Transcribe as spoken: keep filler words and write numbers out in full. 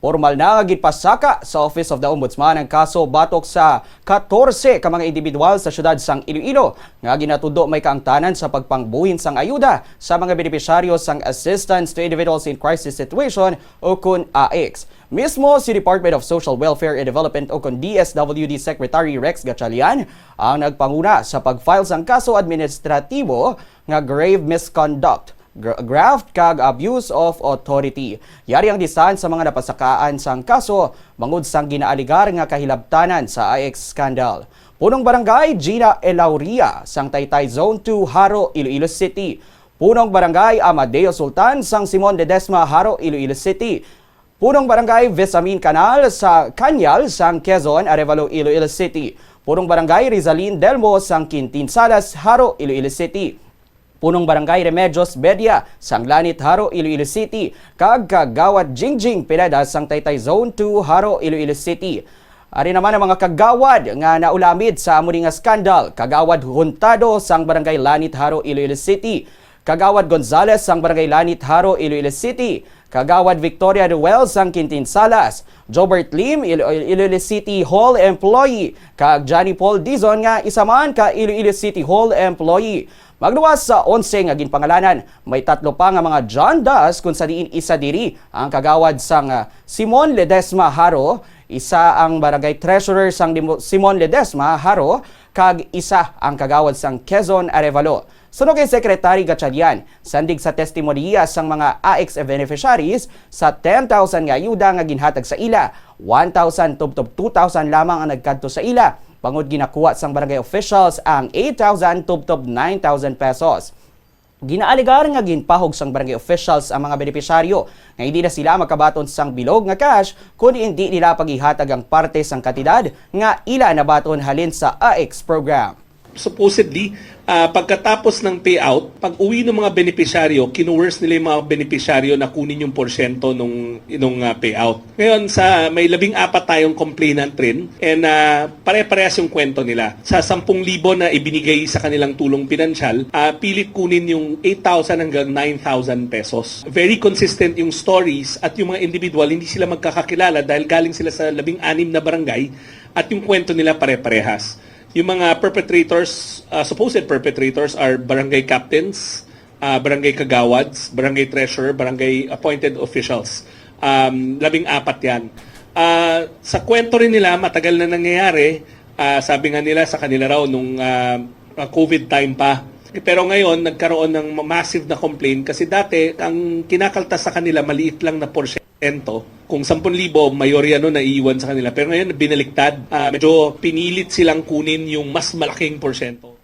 Pormal na nga ginpasaka sa Office of the Ombudsman ang kaso batok sa katorse ka mga indibidwal sa siyudad sang Iloilo nga ginatudo may kaangtanan sa pagpangbuhin sang ayuda sa mga benepisyaryo sang Assistance to Individuals in Crisis Situation o kun AICS. Mismo si Department of Social Welfare and Development o kun D S W D Secretary Rex Gatchalian ang nagpanguna sa pag-file sang kaso administratibo nga grave misconduct, gra- graft kag abuse of authority. Yari ang listahan sa mga napasakaan sang kaso bangod sang ginaaligar nga kahilabtanan sa AICS scandal. Punong Barangay Gina Elauria sang Taytay Zone two, Jaro, Iloilo City. Punong Barangay Amadeo Sultan sang Simon Ledesma, Jaro, Iloilo City. Punong Barangay Vesamin Canal sa Cañal sang Quezon, Arevalo, Iloilo City. Punong Barangay Rizalin Delmo sang Quintin Salas, Jaro, Iloilo City. Punong Barangay Remedios Bedia sang Lanit, Jaro, Iloilo City, kag Kagawad Jingjing Pineda sang Taytay Zone two, Jaro, Iloilo City. Ari naman ang mga kagawad nga naulamid sa amo ni nga skandal: Kagawad Huntado sang Barangay Lanit, Jaro, Iloilo City, Kagawad Gonzales sang Barangay Lanit, Jaro, Iloilo City, Kagawad Victoria Noel sang Quintin Salas, Jobert Lim, Ilo- Iloilo City Hall employee, kag Johnny Paul Dizon nga isa man ka Iloilo City Hall employee. Magluwas sa onse nga ginpangalanan, may tatlo pa nga mga John Does, kun sa diin isa diri ang kagawad sang, ah, Simon Ledesma, Jaro, isa ang barangay treasurer sang Dimo- Simon Ledesma, Jaro, kag isa ang kagawad sang Quezon, Arevalo. Suno kay Secretary Gatchalian, sandig sa testimonya sang mga AICS beneficiaries, sa ten thousand nga ayuda nga ginhatag sa ila, one thousand tubtob two thousand lamang ang nagkadto sa ila, bangod ginakuha sang barangay officials ang eight thousand tubtob nine thousand pesos. Ginaalegar nga ginpahog sang barangay officials ang mga benepisyaryo nga hindi na sila makabaton sang bilog nga cash kon hindi nila paghihatag ang parte sang kantidad nga ila nabaton halin sa AICS program. Supposedly, ah, pagkatapos ng payout, pag-uwi ng mga benepisyaryo, kinuwerse nila yung mga benepisyaryo na kunin yung porsyento nung, nung ah, payout. Ngayon, sa may labing apat tayong complainant rin, and ah, pare-parehas yung kwento nila. Sa sampung libo na ibinigay sa kanilang tulong pinansyal, ah, pilit kunin yung eight thousand hanggang nine thousand pesos. Very consistent yung stories at yung mga individual, hindi sila magkakakilala dahil galing sila sa labing anim na barangay at yung kwento nila pare-parehas. Yung mga perpetrators, uh, supposed perpetrators are barangay captains, uh, barangay kagawads, barangay treasurer, barangay appointed officials. Um, labing apat yan. Uh, sa kwento rin nila, matagal na nangyayari, uh, sabi nga nila sa kanila raw nung uh, uh, COVID time pa. Pero ngayon, nagkaroon ng massive na complaint kasi dati, ang kinakaltas sa kanila, maliit lang na porsyento. Kung sampung libo, mayorya nun naiiwan sa kanila. Pero ngayon, binaliktad. Ah, medyo pinilit silang kunin yung mas malaking porsyento.